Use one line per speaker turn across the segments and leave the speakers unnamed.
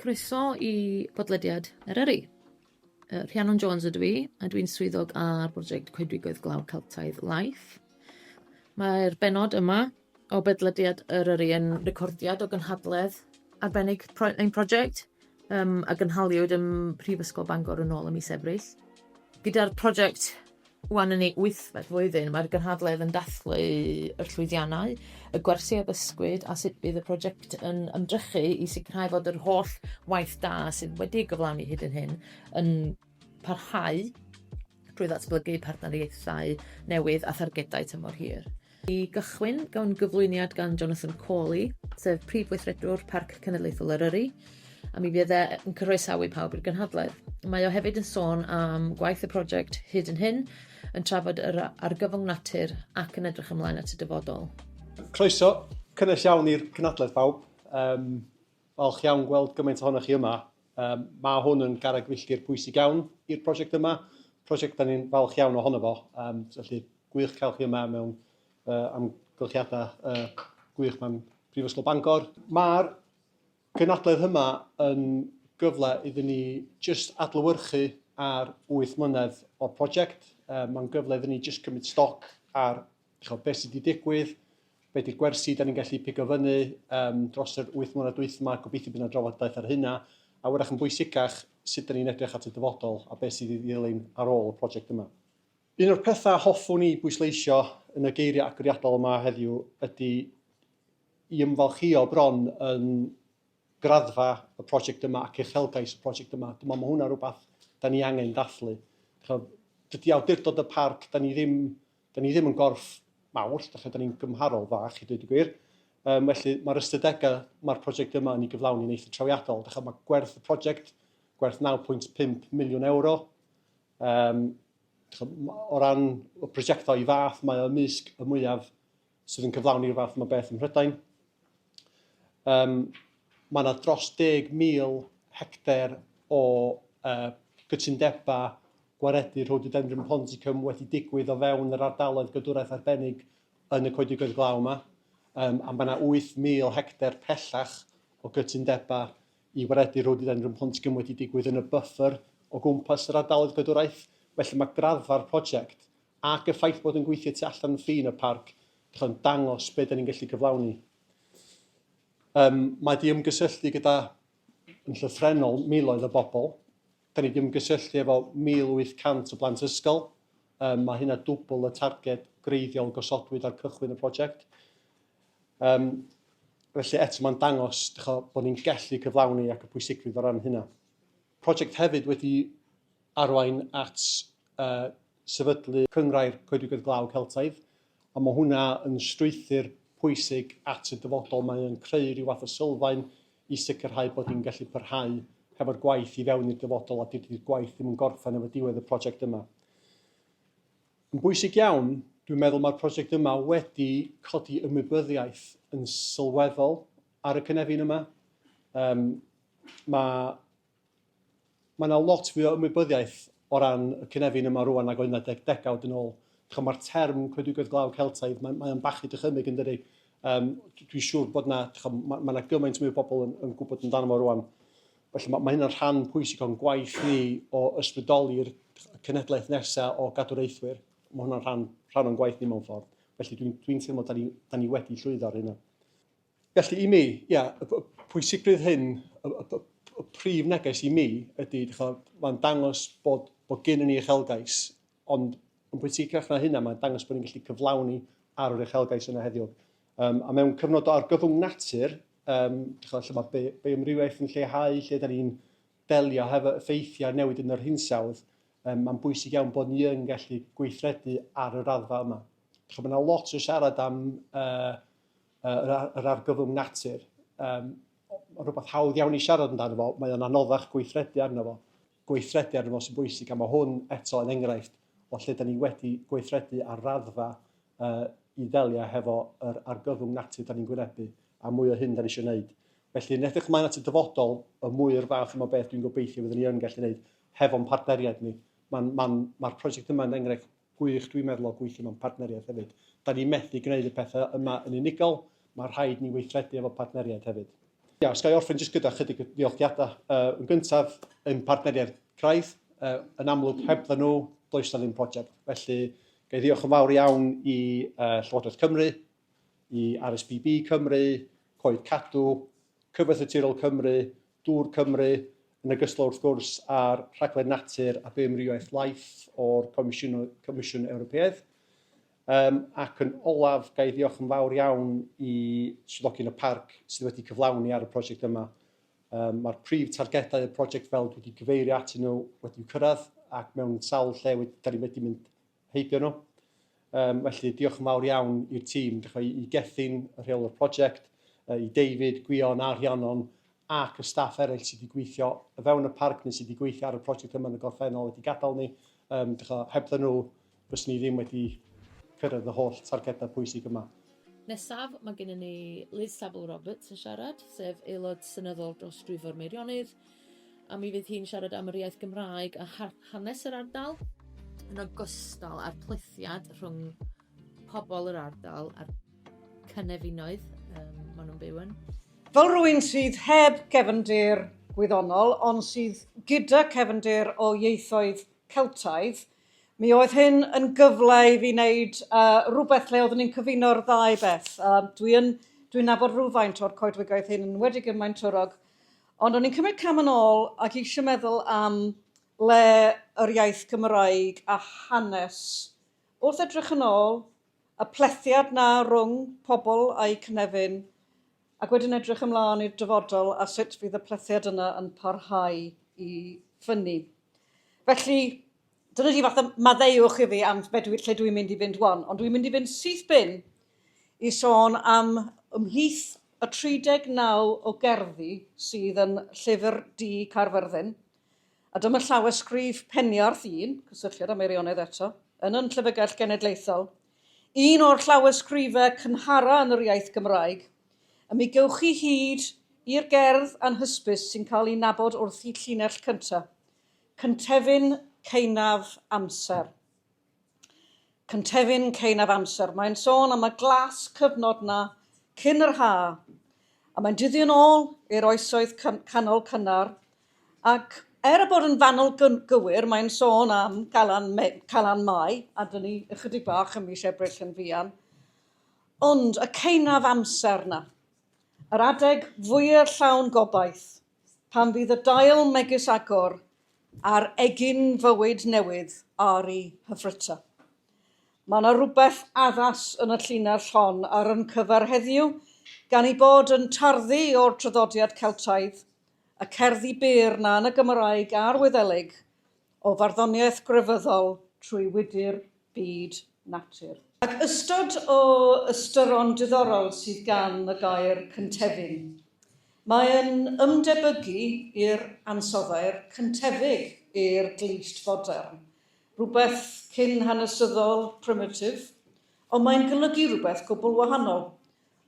Croeso i bodlediad Eryri. Rhiannon Jones ydw i, a dwi'n swyddog ar brosiect Coedwigoedd Glaw Celtaidd Life. Mae'r bennod yma o bodlediad Eryri yn recordiad o gynhadledd arbennig pro ein prosiect a gynhaliwyd ym Mhrifysgol Bangor yn ôl ym mis Ebrill. Gyda'r prosiect Wan yn ei wythfed flwyddyn, mae'r gynhadledd yn dathlu yr llwyddiannau, y gwersi a ddysgwyd a sut bydd y prosiect yn ymdrechu i sicrhau fod yr holl waith da sydd wedi ei gyflawni hyd yn hyn yn parhau drwy ddatblygu partneriaethau newydd a thargedau tymor hir. I gychwyn, gawn gyflwyniad gan Jonathan Cawley, sef Prif Weithredwr Parc Cenedlaethol Eryri, a mi fydd e yn croesawu pawb i'r gynhadledd. Mae o hefyd yn sôn am gwaith y prosiect hyd yn hyn, yn trafod yr argyfwng natur ac yn edrych ymlaen at y dyfodol.
Croeso cynnes iawn i'r cynhadledd pawb. Um, falch iawn gweld gymaint ohonoch chi yma. Um, mae hwn yn garreg filltir pwysig iawn i'r prosiect yma. Prosiect da ni'n falch iawn ohono fo. Um, felly gwych cael chi yma mewn uh, amgylchiadau uh, gwych mewn Prifysgol Bangor. Mae'r gynadledd yma yn gyfle iddyn ni jyst adlewyrchu ar 8 mlynedd o'r prosiect. Um, Mae'n gyfle iddyn ni jyst cymryd stoc ar ch'od, beth sydd wedi digwydd, be di'r gwersi da ni'n gallu pigo fyny dros yr 8 mlynedd dwytha yma, gobeithio bydd yna drafodaeth ar hynna, a wrach yn bwysicach, sut da ni'n edrych at y dyfodol a beth sydd i ddilyn ar ôl y prosiect yma. Un o'r pethau hoffwn i bwysleisio yn y geiriau agoriadol yma heddiw ydy i ymfalchïo bron yn graddfa y prosiect yma ac uchelgais y prosiect yma. Dwi'n meddwl mae hwnna rhywbeth da ni angen dathlu. Dydy awdurdod y parc, da ni ddim Da ni ddim yn gorff mawr, dach da ni'n gymharol fach i dweud y gwir. Felly mae'r ystadegau mae'r prosiect yma yn ei gyflawni yn eitha trawiadol. Dach mae gwerth y prosiect, gwerth 9.5 miliwn euro. O ran y prosiectau i fath, mae o ymysg y mwyaf sydd yn cyflawni'r fath yma beth ym Mhrydain. Mae yna dros 10,000 hecter o gytundebau gwaredu Rhododendron ponticum wedi digwydd o fewn yr ardaloedd gadwraeth arbennig yn y coedwigoedd glaw yma. A mae yna 8,000 hecter pellach o gytundebau i waredu Rhododendron ponticum wedi digwydd yn y buffer o gwmpas yr ardaloedd gadwraeth. Felly mae graddfa'r prosiect ac y ffaith bod yn gweithio tu allan ffin y parc yn dangos be da ni'n gallu cyflawni. Mae di ymgysylltu gyda yn llythrennol miloedd o bobl. Da ni di ymgysylltu efo 1,800 o blant ysgol. Mae hynna dwbl y targed greiddiol gosodwyd ar cychwyn y prosiect. Felly eto mae'n dangos bod ni'n gallu cyflawni ac y pwysigrwydd o ran hynna. Prosiect hefyd wedi arwain at sefydlu Cynghrair Coedwigoedd Glaw Celtaidd, a mae hwnna yn strwythur pwysig at y dyfodol. Mae o'n creu rhyw fath o sylfaen i sicrhau bod ni'n gallu parhau hefo'r gwaith i fewn i'r dyfodol a dydy'r gwaith ddim yn gorffen efo diwedd y prosiect yma. Yn bwysig iawn, dwi'n meddwl mae'r prosiect yma wedi codi ymwybyddiaeth yn sylweddol ar y cynefin yma. Um, mae Mae yna lot fwy o ymwybyddiaeth o ran y cynefin yma rwan nag oedd yna degawd yn ôl. Ch'mo, mae'r term coedwigoedd glaw Celtaidd, mae, mae o'n bachu dychymyg yn dydi? Dwi'n siŵr bod yna, ch'mo, mae, mae yna gymaint mwy o bobl yn, yn gwybod amdano fo rwan. Felly mae, mae hynna'n rhan pwysig o'n gwaith ni o ysbrydoli'r cenhedlaeth nesaf o gadwraethwyr. Mae hwnna'n rhan, rhan o'n gwaith ni mewn ffordd. Felly dwi'n dwi teimlo da ni, da ni wedi llwyddo ar hynna. Felly i mi, ia, y pwysigrwydd hyn, y, y, y prif neges i mi ydy, mae'n dangos bod, bod gen ni uchelgais, ond yn bwysicach na hynna, mae'n dangos bod ni'n gallu cyflawni ar yr uchelgais yna heddiw. A mewn cyfnod o argyfwng natur, lle mae bioamrywiaeth yn lleihau, lle da ni'n delio hefo effeithiau newid yn yr hinsawdd, mae'n bwysig iawn bod ni yn gallu gweithredu ar y raddfa yma. Mae yna lot o siarad am yr, yr argyfwng natur. Mae'n rhywbeth hawdd iawn i siarad amdano fo, mae o'n anoddach gweithredu arno fo. Gweithredu arno fo sy'n bwysig, a mae hwn eto yn enghraifft o lle da ni wedi gweithredu ar raddfa i ddelio hefo yr argyfwng natur da ni'n gwynebu, a mwy o hyn da ni eisiau gwneud. Felly, yn edrych ymlaen at y dyfodol, y mwy o'r fath yma beth dwi'n gobeithio fyddwn ni yn gallu gwneud hefo'n partneriaid ni. Mae'r ma, ma, ma prosiect yma yn enghraifft gwych dwi'n meddwl o gweithio mewn partneriaeth hefyd. Da ni methu gwneud y pethau yma yn unigol, mae rhaid ni weithredu efo partneriaid hefyd. Ia, os ga i orffen jyst gyda chydig o ddiolchiadau. Yn gyntaf, ein partneriaid craidd, yn amlwg hebddyn nhw, does 'na ddim prosiect. Felly, ga i ddiolch yn fawr iawn i Llywodraeth Cymru, i RSPB Cymru, Coed Cadw, Cyfoeth Naturiol Cymru, Dŵr Cymru, yn ogystal wrth gwrs â'r Rhaglen Natur a Bioamrywiaeth Life o'r Comisiwn, Comisiwn Ewropeaidd. Um, ac yn olaf, ga i ddiolch yn fawr iawn i swyddogion y parc sydd wedi cyflawni ar y prosiect yma. Um, Mae'r prif targedau y prosiect fel dwi wedi cyfeirio atyn nhw wedi'u cyrraedd ac mewn sawl lle wedi, da ni wedi mynd heibio nhw. Um, felly diolch yn fawr iawn i'r tîm, dechrau i Gethin, y rheolwr prosiect, i David, Gwion a Rhiannon ac y staff eraill sydd wedi gweithio o fewn y parc neu sydd wedi gweithio ar y prosiect yma yn y gorffennol wedi gadael ni. Um, dechrau, hebddyn nhw, fyswn ni ddim wedi cyrraedd y holl targedau pwysig yma.
Nesaf, mae gennym ni Liz Saville Roberts yn siarad, sef Aelod Seneddol dros Dwyfor Meirionnydd, a mi fydd hi'n siarad am yr iaith Gymraeg a hanes yr ardal, yn ogystal â'r plethiad rhwng pobl yr ardal a'r cynefinoedd um, maen nhw'n byw yn.
Fel rhywun sydd heb gefndir gwyddonol, ond sydd gyda cefndir o ieithoedd Celtaidd, mi oedd hyn yn gyfle i fi wneud uh, rhywbeth lle oeddwn i'n cyfuno'r ddau beth. Uh, Dwi'n dwi nabod rhywfaint o'r coedwigoedd hyn, yn enwedig ym Maentwrog, ond o'n i'n cymryd cam yn ôl ac eisiau meddwl am le yr iaith Gymraeg a hanes. Wrth edrych yn ôl, y plethiad 'na rhwng pobl a'u cynefin, ac wedyn edrych ymlaen i'r dyfodol a sut fydd y plethiad yna yn parhau i ffynnu. Felly, dyna di fath o maddeuwch i fi am be dwi, lle dwi'n mynd i fynd wan, ond dwi'n mynd i fynd syth bin i sôn am ymhlith y 39 o gerddi sydd yn Llyfr Du Caerfyrddin, A dyma llawysgrif Peniarth un, cysylltiad â Meirionnydd eto, yn yn Llyfrgell Genedlaethol, un o'r llawysgrifau cynhara yn yr iaith Gymraeg, a mi gewch chi hyd i'r gerdd anhysbys sy'n cael ei nabod wrth ei llinell cynta, Cyntefin Ceinaf Amser. Cyntefin ceinaf amser. Mae'n sôn am y glas cyfnod 'na cyn yr ha, a mae'n dyddio'n ôl i'r oesoedd canol cynnar, ac er y bod yn fanwl gywir, mae'n sôn am Galan, Calan Mai, a dyn ni ychydig bach ym mis Ebrill yn fuan, ond y ceinaf amser 'na, yr adeg fwyaf llawn gobaith, pan fydd y dail megis agor a'r egin fywyd newydd ar ei hyfryta. Mae yna rywbeth addas yn y llinell hon ar yn cyfer heddiw, gan ei bod yn tarddu o'r traddodiad Celtaidd, y cerddi byr 'na yn y Gymraeg a'r Wyddelig, o farddoniaeth grefyddol trwy wydr byd natur. Ac ystod o ystyron diddorol sydd gan y gair cyntefin. Mae'n ymdebygu i'r ansoddair cyntefig i'r glust fodern, rhywbeth cyn-hanesyddol, primitive, ond mae'n golygu rhywbeth gwbl wahanol,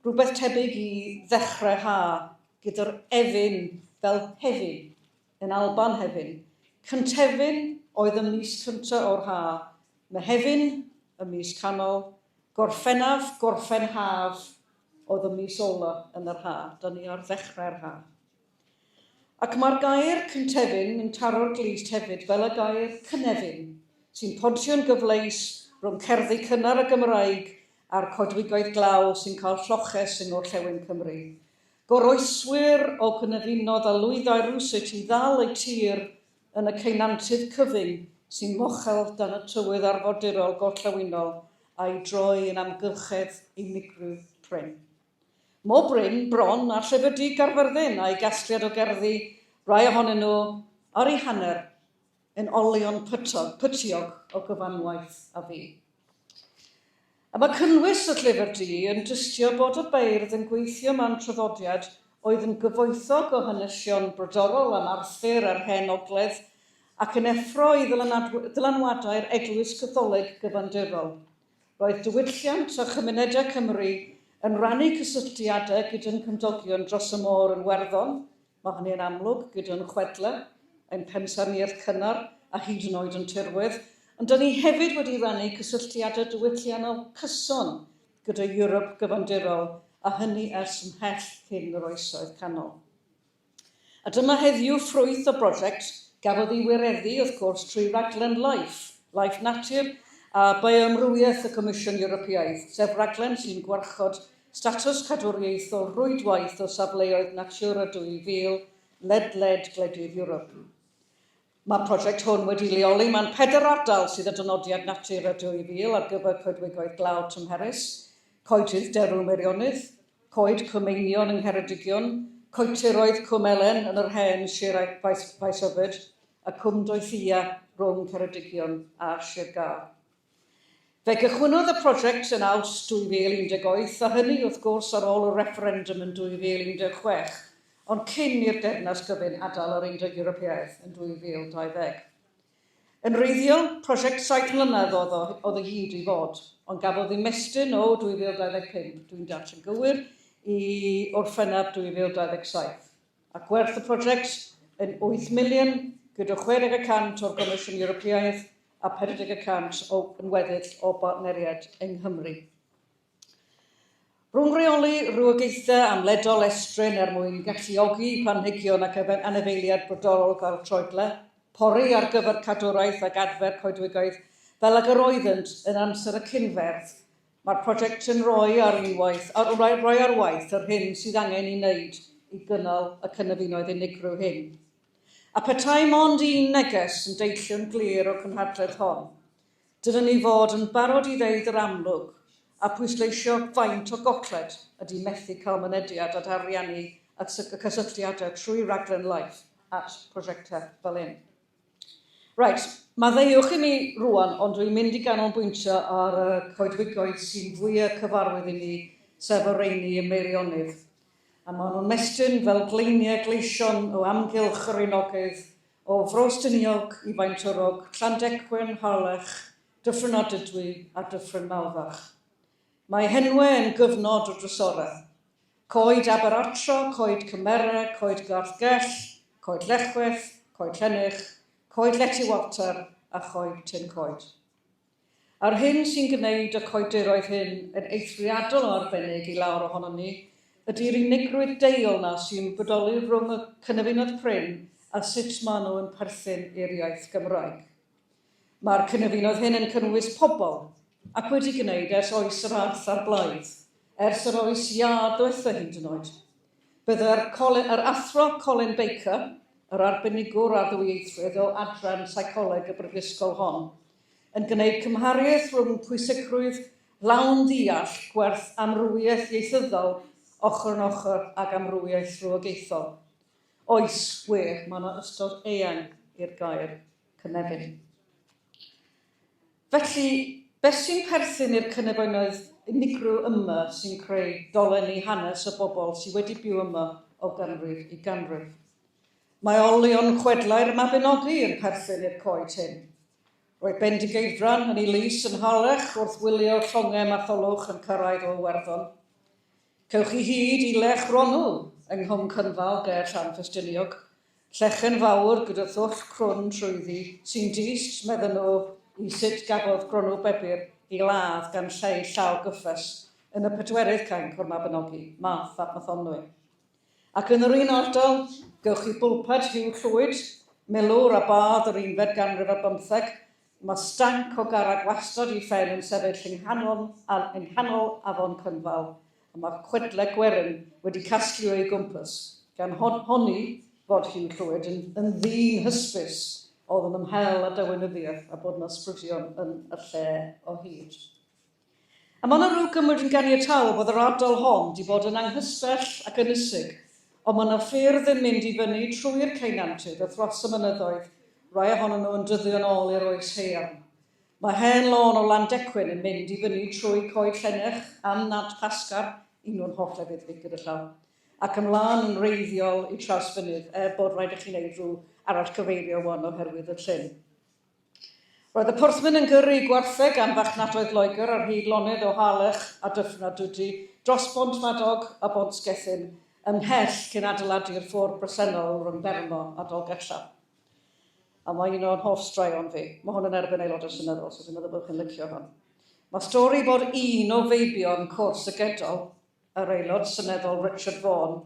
rhywbeth tebyg i ddechrau ha, gyda'r efin fel hefin, yn Alban Hefin. Cyntefin oedd y mis cynta o'r ha, Mehefin y mis canol, Gorffennaf, Gorffen Haf oedd y mis ola yn yr ha. Da ni ar ddechrau'r ha. Ac mae'r gair cyntefin yn taro'r glust hefyd fel y gair cynefin, sy'n pontio'n gyfleus rhwng cerddi cynnar y Gymraeg a'r coedwigoedd glaw sy'n cael lloches yng ngorllewin Cymru. Goroeswyr o gynefinodd a lwyddai rywsut i ddal eu tir yn y ceunantydd cyfyng sy'n mochel dan y tywydd arfordirol gorllewinol a'i droi yn amgylchedd unigryw prin. Mor brin, bron, â Llyfr Du Gaerfyrddin a'i gasgliad o gerddi, rai ohonyn nhw ar eu hanner yn olion pytog, pytiog o gyfanwaith a fu. A mae cynnwys y Llyfr Du yn dystio bod y beirdd yn gweithio mewn traddodiad oedd yn gyfoethog o hanesion brodorol am Arthur a'r Hen Ogledd ac yn effro i ddylanwadau'r Eglwys Gatholig gyfandirol. Roedd diwylliant a chymunedau Cymru yn rhannu cysylltiadau gyda'n cymdogion dros y môr yn Werddon, Mae hynny yn amlwg gyda'n chwedlau, ein pensaernïaeth cynnar a hyd yn oed yn tirwedd, ond 'da ni hefyd wedi rhannu cysylltiadau diwylliannol cyson gyda Ewrop gyfandirol, a hynny ers ymhell cyn yr Oesoedd Canol. A dyma heddiw ffrwyth o brosiect gafodd ei wireddu, wrth gwrs, trwy raglen LIFE, Life Natur a Bioamrywiaeth y Comisiwn Ewropeaidd, sef rhaglen sy'n gwarchod statws cadwriaethol rhwydwaith o safleoedd Natura 2000 ledled gwledydd Ewrop. Mae'r prosiect hwn wedi leoli mewn pedair ardal sydd â dynodiad Natura 2000 ar gyfer coedwigoedd glaw tymherus, coedydd derw Meirionnydd, coed Cwm Einion yng Ngheredigion, coetiroedd Cwm Elen yn yr hen Sir Faesyfed a Cwm Doethia rhwng Ceredigion a Sir Gâr. Fe gychwynnodd y prosiect yn Awst 2018, a hynny, wrth gwrs, ar ôl y refferendwm yn 2016, ond cyn i'r Deyrnas Gyfun adael yr Undeb Ewropeaidd yn 2020. Yn wreiddiol, prosiect saith mlynedd oedd o, oedd o hyd i fod, ond gafodd ei mestyn o 2025, dwi'n darllen gywir, i Orffennaf 2027. A gwerth y prosiect yn 8 miliwn, gyda 60 y cant o'r Gomisiwn Ewropeaidd a 40 y cant o yn weddill o bartneriaid yng Nghymru. Rhwng rheoli rhywogaethau amledol estryn er mwyn galluogi planhigion ac anifeiliaid brodorol gael troedle, pori ar gyfer cadwraeth ac adfer coedwigoedd fel ag yr oeddynt yn amser y cynferdd, mae'r prosiect yn rhoi ar unwaith, ar, rhoi ar waith yr hyn sydd angen ei wneud i gynnal y cynefinoedd unigryw hyn. A petai mond un neges yn deillio'n glir o'r cynhadledd hon, dylen ni fod yn barod i ddeud yr amlwg a pwysleisio faint o golled ydy methu cael mynediad at ariannu y cysylltiadau trwy raglen LIFE at prosiectau fel hyn. Reit, maddeuwch i mi rwan, ond dwi'n mynd i ganolbwyntio ar y coedwigoedd sy'n fwyaf cyfarwydd i mi, sef y rheini ym Meirionnydd. A maen nhw'n mestyn fel gleiniau gleision o amgylch yr Rhinogydd, o Fro Stiniog i Faentwrog, Llandecwyn, Harlech, Dyffryn Ardudwy a Dyffryn Mawddach. Mae henwe yn gyfnod o drysorau. Coed Aberartro, Coed Cymere, Coed Garth Gell, Coed Lechweth, Coed Llenych, Coed Lety Walter a Choed Tyn Coed. A'r hyn sy'n gwneud y coediroedd hyn yn eithriadol o arbennig i lawer ohonom ni ydy'r unigrwydd deuol 'na sy'n bodoli rhwng y cynefinoedd prin a sut maen nhw yn perthyn i'r iaith Gymraeg. Mae'r cynefinoedd hyn yn cynnwys pobl, ac wedi gwneud ers oes yr arth a'r blaidd, ers yr oes iâ ddwetha hyd yn oed. Byddai'r Colin, yr Athro Colin Baker, yr arbenigwr ar ddwyieithrwydd o adran seicoleg y brifysgol hon, yn gwneud cymhariaeth rhwng pwysigrwydd lawn ddeall gwerth amrywiaeth ieithyddol ochr yn ochr ag amrywiaeth rhywogaethol. Oes, wir, mae yna ystod eang i'r gair cynefin. Felly, beth sy'n perthyn i'r cynefinoedd unigryw yma sy'n creu dolen i hanes y bobl sydd wedi byw yma o ganrif i ganrif? Mae olion chwedlau'r Mabinogi yn perthyn i'r coed hyn. Roedd Bendigeidfran yn ei lys yn Harlech wrth wylio llongau Matholwch yn cyrraedd o Iwerddon. Cewch chi hyd i Lech Gronw yng Nghwm Cynfal ger Llan Ffestiniog, llechen fawr gyda thwll crwn trwyddi sy'n dyst, medden nhw, i sut gafodd Gronw Bebr ei ladd gan Lleu Llaw Gyffes yn y pedwerydd cainc o'r Mabinogi, Math ap Mathonwy. Ac yn yr un ardal, gewch chi bwlped Huw Llwyd, milwr a bardd yr unfed ganrif ar bymtheg. Mae stanc o garreg wastad i phen yn sefyll yng nghanol, yng nghanol afon Cynfal, a mae chwedlau gwerin wedi casglu o'i gwmpas, gan honni fod Huw Llwyd yn, yn ddyn hysbys oedd yn ymhel â dewinyddiaeth a bod 'na ysbrydion yn y lle o hyd. A mae yna rhyw gymryd yn ganiataol bod yr ardal hon 'di bod yn anghysbell ac ynysig, ond mae yna ffyrdd yn mynd i fyny trwy'r ceunantydd a thros y mynyddoedd, rai ohonyn nhw yn dyddio'n ôl i'r oes haearn. Mae hen lôn o Landecwyn yn mynd i fyny trwy Coed Llennech am Nant Pasgar, un o'n hoff lefydd fi gyda llaw, ac ymlaen yn wreiddiol i Trawsfynydd, er bod rhaid i chi wneud rhyw arallgyfeirio 'wan oherwydd y llyn. Roedd y porthmyn yn gyrru gwartheg am farchnadoedd Loegr ar hyd lonydd o Harlech a Dyffryn Ardudwy dros Bont Fadog a Bont Sgethin ymhell cyn adeiladu'r ffordd bresennol rhwng Bermo a Dolgellau. A mae un o'n hoff straeon fi. Mae hwn yn erbyn Aelodau Seneddol, so dwi'n meddwl bod chi'n licio hwn. Mae stori bod un o feibion cwrs y Gedol, yr Aelod Seneddol Richard Vaughan,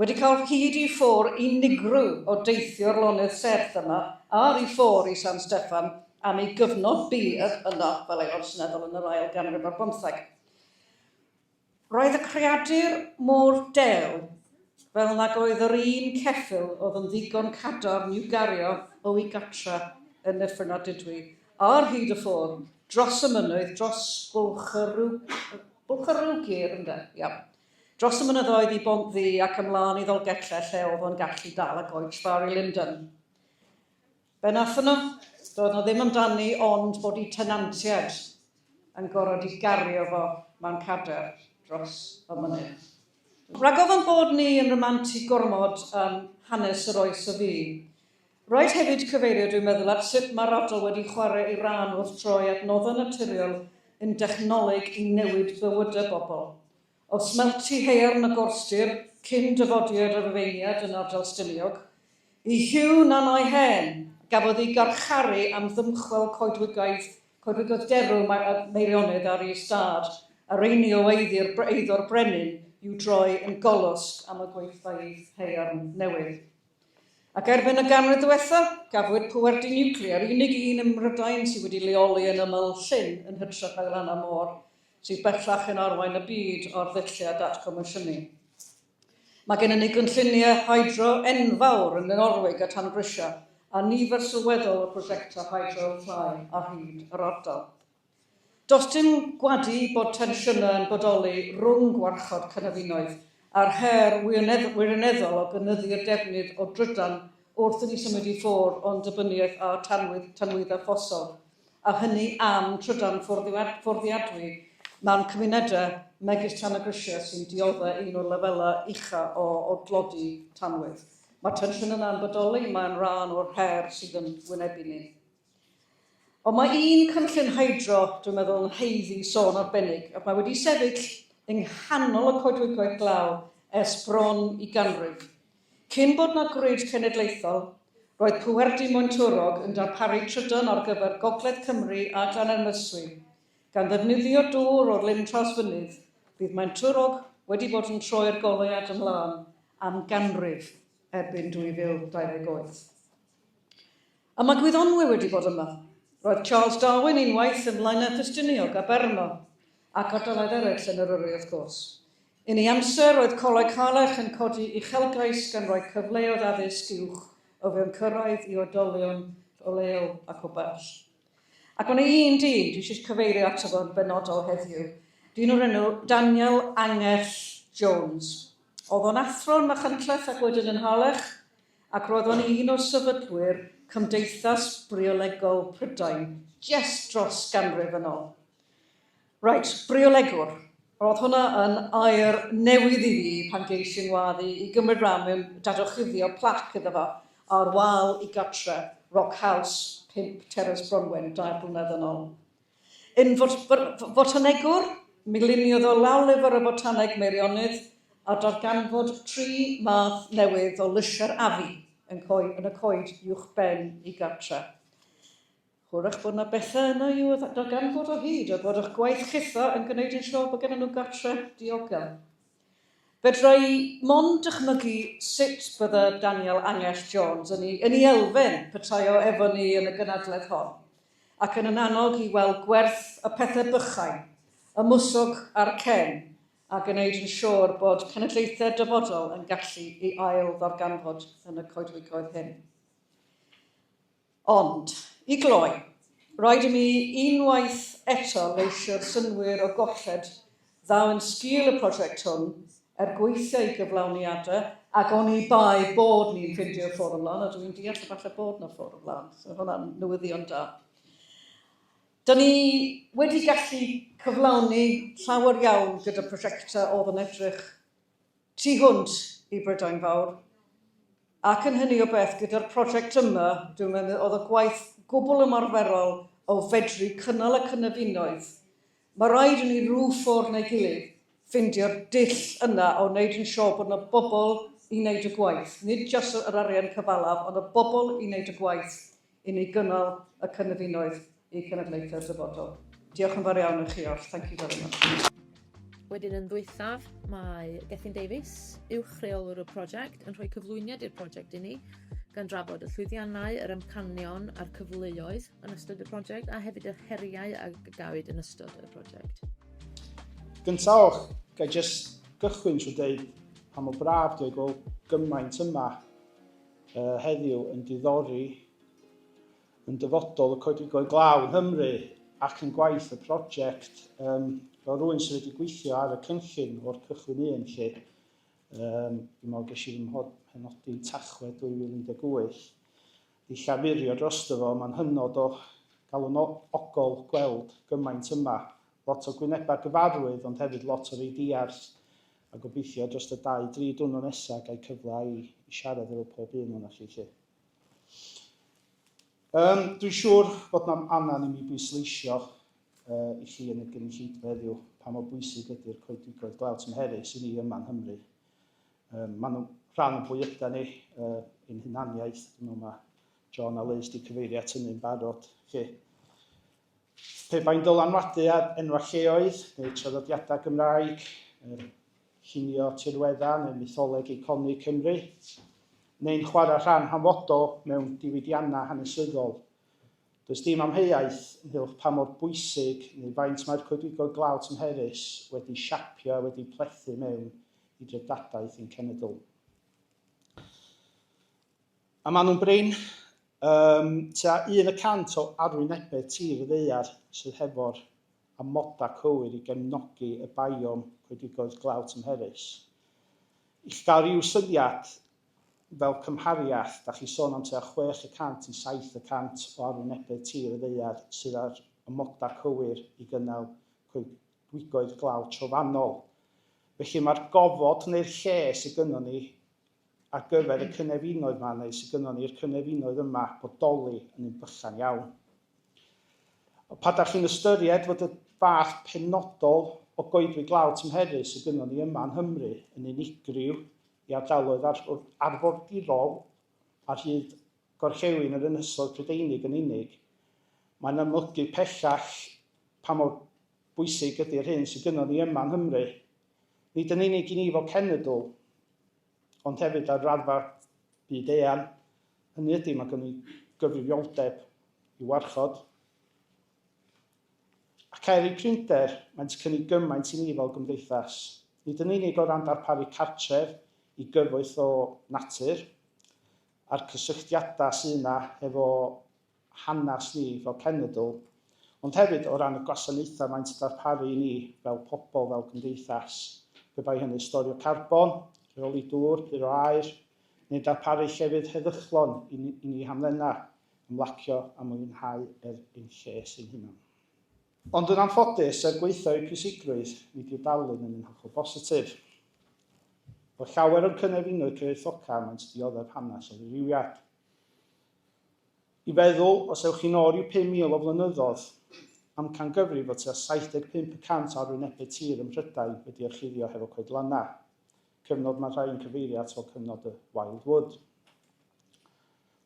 wedi cael hyd i ffordd unigryw o deithio'r lonydd serth yma ar ei ffordd i San Steffan am ei gyfnod byr yno fel Aelod Seneddol yn yr ail ganrif ar bymtheg. Roedd y creadur mor dew fel nag oedd yr un ceffyl oedd yn ddigon cadarn i'w gario o'i gatra yn Nyffryn Ardudwy ar hyd y ffordd dros y mynydd, dros Bwlch y Bwlch y Rwgir, ynde? Ia. Dros y mynyddoedd i Bont Ddu ac ymlaen i Ddolgellau lle oedd o'n gallu dal y goets fawr i Lundain. Be nathon nhw? Doedd 'na ddim amdani ond bod 'u tenantiaid yn gorfod 'i gario fo mewn cader dros y mynydd. Rhag ofn bod ni yn rhamantu gormod am hanes yr oes a fu, rhaid hefyd cyfeirio dwi'n meddwl at sut mae'r ardal wedi chwarae ei ran wrth droi adnoddau naturiol yn dechnoleg i newid bywydau bobl. O smelti haearn y gorstir cyn dyfodiad y Rhufeiniaid yn ardal Stiniog, i Hugh Nannau Hen, gafodd ei garcharu am ddymchwel coedwigaeth coedwigoedd derw Meirionnydd ar ei ystâd, a rheini o eiddi'r eiddo'r brenin i'w droi yn golosg am y gweithfeydd haearn newydd. Ac erbyn y ganrif ddiwetha, gafwyd pwerdy niwclear, unig un ym Mhrydain sydd wedi leoli yn ymyl llyn yn hytrach na glannau môr, sydd bellach yn arwain y byd ar ddulliau datgomisiynu. Mae gennym ni gynlluniau hydro enfawr yn Norwig a Tangrisia, a nifer sylweddol o brosiectau hydro llai ar hyd yr ardal. Does dim gwadu bod tensiynau yn bodoli rhwng gwarchod cynefinoedd a'r her wirioneddol o gynyddu'r defnydd o drydan wrth i ni symud i ffwrdd o'n dibyniaeth ar tanwydd, tanwyddau ffosil. a hynny am trydan fforddiadwy mewn cymunedau megis Tanygrisiau sy'n dioddef un o'r lefelau ucha o, o dlodi tanwydd. Mae'r tensiwn yna'n bodoli, mae'n rhan o'r her sydd yn wynebu ni. Ond mae un cynllun hydro, dwi'n meddwl, yn haeddu sôn arbennig, ac mae wedi sefyll yng nghanol y coedwigoedd glaw ers bron i ganrif. Cyn bod 'na grid cenedlaethol, roedd Pwerdy Maentwrog yn darparu trydan ar gyfer Gogledd Cymru a Glannau'r Merswy. Gan ddefnyddio dŵr o'r Lyn Trawsfynydd, bydd Maentwrog wedi bod yn troi'r goleuad ymlaen am ganrif erbyn 2028. A mae gwyddonwyr wedi bod yma. Roedd Charles Darwin unwaith ym Mlaenau Ffestiniog a Bermo, ac ardaloedd eraill yn Eryri wrth gwrs. Yn ei amser, roedd Coleg Harlech yn codi uchelgais gan roi cyfleoedd addysg uwch o fewn cyrraedd i oedolion o leol ac o bell. Ac mae 'na un dyn dwi eisiau cyfeirio ato fo'n benodol heddiw, dyn o'r enw Daniel Angell Jones. Oedd o'n athro yn Machynlleth ac wedyn yn Harlech, ac roedd o'n un o sefydlwyr Cymdeithas Briolegol Prydain jest dros ganrif yn ôl. Reit, briolegwr. Roedd hwnna yn air newydd i fi pan geis i'n ngwadd i i gymryd rhan mewn dadorchuddio plac iddo fo ar wal i gartre, Rock House, 5 Terrace Bronwen, dair blynedd yn ôl. Yn fotanegwr, mi luniodd o lawlyfr o fotaneg Meirionnydd a darganfod tri math newydd o lysiau'r afu yn, yn y coed uwchben i gartre. Hwyrach bod 'na bethau yna i'w darganfod o hyd, a bod eich gwaith chitha yn gwneud yn siŵr bod gennym nhw gartre diogel. Fedra i mond dychmygu sut bydde Daniel Angell Jones yn ei, yn ei elfen petai o efo ni yn y gynadledd hon, ac yn yn annog i weld gwerth y pethau bychain, y mwswg a'r cen, a gwneud yn siŵr bod cenedlaethau'r dyfodol yn gallu ei ail ddarganfod yn y coedwigoedd hyn. Ond, i gloi, rhaid i mi unwaith eto leisio'r synnwyr o golled ddaw yn sgil y prosiect hwn er gweithio i gyflawniadau, ac oni bai bod ni'n ffindio ffordd ymlaen, a dwi'n deall efallai bod 'na ffordd ymlaen, so hwnna'n newyddion da. Da ni wedi gallu cyflawni llawer iawn gyda prosiectau oedd yn edrych tu hwnt i Brydain Fawr, ac yn hynny o beth, gyda'r prosiect yma, dwi'n meddwl oedd y gwaith gwbl ymarferol o fedru cynnal y cynefinoedd. Mae rhaid i ni rhyw ffordd neu gilydd ffeindio'r dull yna o wneud yn siôr bod yna bobl i wneud y gwaith, nid jyst yr arian cyfalaf, ond y bobl i wneud y gwaith i ni gynnal y cynefinoedd i cenedlaethau'r dyfodol. Diolch yn fawr iawn i chi oll. Thank you very much.
Wedyn yn ddwythaf, mae Gethin Davies, uwch reolwr y prosiect, yn rhoi cyflwyniad i'r prosiect i ni, gan drafod y llwyddiannau, yr amcanion a'r cyfleoedd yn ystod y prosiect, a hefyd yr heriau a gawyd yn ystod y prosiect.
Gyntaf oll, ga i jyst gychwyn trwy dweud pa mor braf dwi gweld gymaint yma uh, heddiw yn diddori yn dyfodol y coedwigoedd glaw yng Nghymru ac yn gwaith y prosiect. Um, fel rhywun sydd wedi gweithio ar y cynllun o'r cychwyn un lle, um, dwi'n meddwl ges i fy mhenodi yn Tachwedd 2018, i llafurio drosto fo, mae'n hynod o galonogol gweld gymaint yma. Lot o gwynebau gyfarwydd, ond hefyd lot o rei diarth, a gobeithio dros y 2-3 diwrnod nesaf gael cyfle i, i siarad efo pob un o'n chi lle. Um, dwi'n siŵr bod na'n angen i mi bwysleisio uh, i chi yn y gynulleidfa heddiw pa mor bwysig ydy'r coedwigoedd glaw tymherus i ni yma yng Nghymru. Um, maen nhw'n rhan o bwy yda ni, uh, ein hunaniaeth. Dwi'n meddwl mae John a Liz wedi cyfeirio at hynny'n barod. Chi. Pe bai'n dylanwadu ar enwau lleoedd neu traddodiadau Gymraeg, llunio tirweddau neu mytholeg eiconig Cymru, neu'n chwarae rhan hanfodol mewn diwydiannau hanesyddol. Does dim amheuaeth ynghylch pa mor bwysig neu faint mae'r coedwigoedd glaw tymherus wedi siapio a wedi plethu mewn i dreftadaeth ein cenedl. A maen nhw'n brin. Um, tua 1% o arwynebedd tir y ddaear sydd hefo'r amodau cywir i gefnogi y biome coedwigoedd glaw tymherus. I chi gael rhyw syniad, fel cymhariaeth, da chi sôn am tua 6% i 7% o arwynebedd tir y ddaear sydd â'r amodau cywir i gynnal coedwigoedd glaw trofannol. Felly mae'r gofod neu'r lle sydd gynnon ni ar gyfer y cynefinoedd 'ma, neu sydd gynnon ni i'r cynefinoedd yma bodoli yn un bychan iawn. Pa da chi'n ystyried fod y fath penodol o goedwig glaw tymherus sydd gynnon ni yma yng Nghymru yn unigryw i ardaloedd arfordirol ar hyd gorllewin yr Ynysoedd Prydeinig yn unig, mae'n amlygu pellach pa mor bwysig ydy'r hyn sydd gynnon ni yma yng Nghymru, nid yn unig i ni fel cenedl, ond hefyd ar raddfa byd eang. Hynny ydy, mae gen i gyfrifoldeb i warchod. Ac er eu prinder, maent cynnig gymaint i ni fel gymdeithas, nid yn unig o ran darparu cartref i gyfoeth o natur, a'r cysylltiadau sydd yna hefo hanes ni fel cenedl, ond hefyd o ran y gwasanaethau maent yn darparu i ni fel pobl, fel cymdeithas, pe bai hynny storio carbon, rheoli dŵr, puro aer, neu darparu llefydd heddychlon i ni, i ni hamddena, ymlacio a mwynhau er ein lles ein hunan. Ond yn anffodus, er gwaethaf eu pwysigrwydd, nid yw'r darlun yn un hollol bositif. Fel llawer o'n cynefinoedd cyfoethoca, maent yn dioddef hanes o ddirywiad. I feddwl, os ewch chi'n ôl rhyw 5,000 o flynyddoedd, amcangyfrif fod tua 75 y cant o arwynebedd tir ym Mhrydain wedi orchuddio hefo coedlannau, cyfnod mae rhai yn cyfeirio at fel cyfnod y Wild Wood.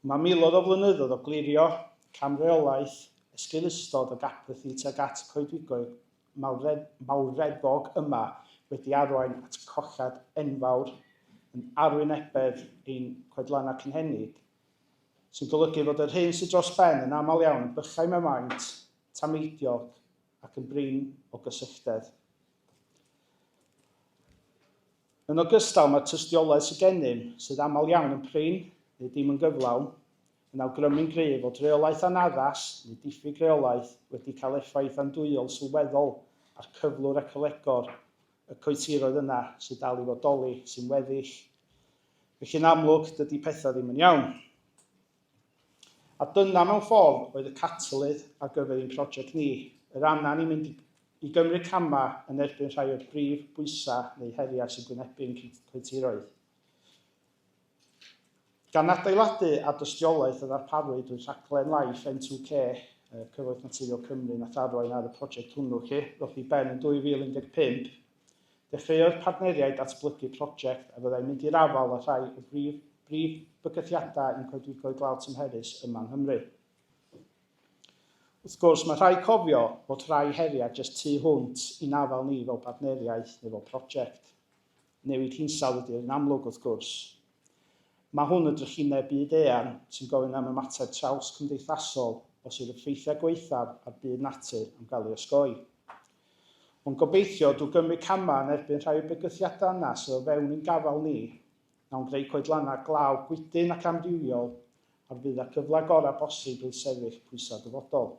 Mae miloedd o flynyddoedd o glirio, camreolaeth, esgeulustod ac apathi tuag at y coedwigoedd mawreddog yma wedi arwain at colled enfawr yn arwynebedd ein coedlannau cynhenid, sy'n golygu fod yr hyn sydd dros ben yn aml iawn yn bychain mewn maint, tameidiog ac yn brin o gysylltedd. Yn ogystal, mae'r tystiolaeth sydd gennym, sydd aml iawn yn prin neu dim yn gyflawn, yn awgrymu'n gryf fod rheolaeth anaddas neu diffyg rheolaeth wedi cael effaith andwyol sylweddol ar cyflwr ecolegol y coetiroedd yna sydd dal i fodoli, sy'n weddill. Felly yn amlwg, dydy pethau ddim yn iawn. A dyna mewn ffordd oedd y catalydd ar gyfer ein prosiect ni, yr angen i mynd i, i gymryd camau yn erbyn rhai o'r brif bwysau neu heriau sy'n gwynebu ein coetiroedd. Gan adeiladu ar dystiolaeth a ddarparwyd drwy rhaglen LIFE N2K, Cyfoeth Naturiol Cymru nath arwain ar y prosiect hwnnw, lle ddoth i ben yn 2015, Dechreuodd partneriaid datblygu prosiect a fyddai'n mynd i'r afael â rhai o brif, brif bygythiadau i'n coedwigoedd glaw tymherus yma yng Nghymru. Wrth gwrs, mae rhaid cofio bod rhai heriau jyst tu hwnt i'n afael ni fel partneriaeth neu fel prosiect. Newid hinsawdd ydy'r un amlwg, wrth gwrs. Mae hwn yn drychineb byd eang sy'n gofyn am ymateb traws cymdeithasol os yw'r effeithiau gwaethaf ar byd natur am gael ei osgoi. Ond gobeithio, drwy gymryd camau yn erbyn rhai o'r bygythiadau yna sydd o fewn ein gafael ni, wnawn greu coedlannau glaw gwydn ac amrywiol a fydd â'r cyfle gorau bosib i sefyll pwysau dyfodol.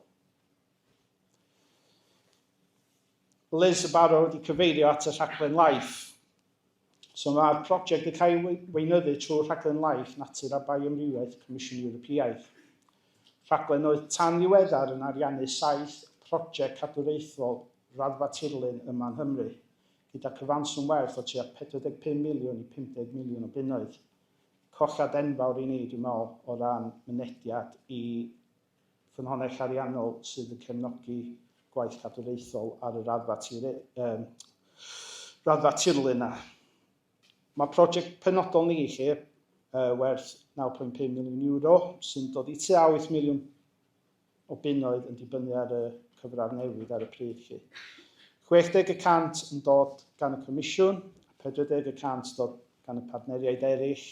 Liz y Barrow wedi cyfeirio at y rhaglen LIFE. So mae'r prosiect yn cael ei weinyddu trwy'r rhaglen LIFE, Natur a Bioamrywiaeth Comisiwn Ewropeaidd. Rhaglen oedd tan ddiweddar yn ariannu saith prosiect cadwraethol raddfa tirlun yma yng Nghymru, gyda cyfanswm werth o tua 45 miliwn i 50 miliwn o bunnoedd. Colled enfawr i ni, dwi'n meddwl, o ran mynediad i ffynhonnell ariannol sydd yn cefnogi gwaith cadwraethol ar y raddfa, tir, um, raddfa tirlun na. Mae prosiect penodol ni chi werth 9.5 miliwn euro sy'n dod i tua 8 miliwn o bunnoedd yn dibynnu ar y cyfradd newid ar y pryd chi. 60 y cant yn dod gan y Comisiwn, 40 y cant dod gan y partneriaid eraill,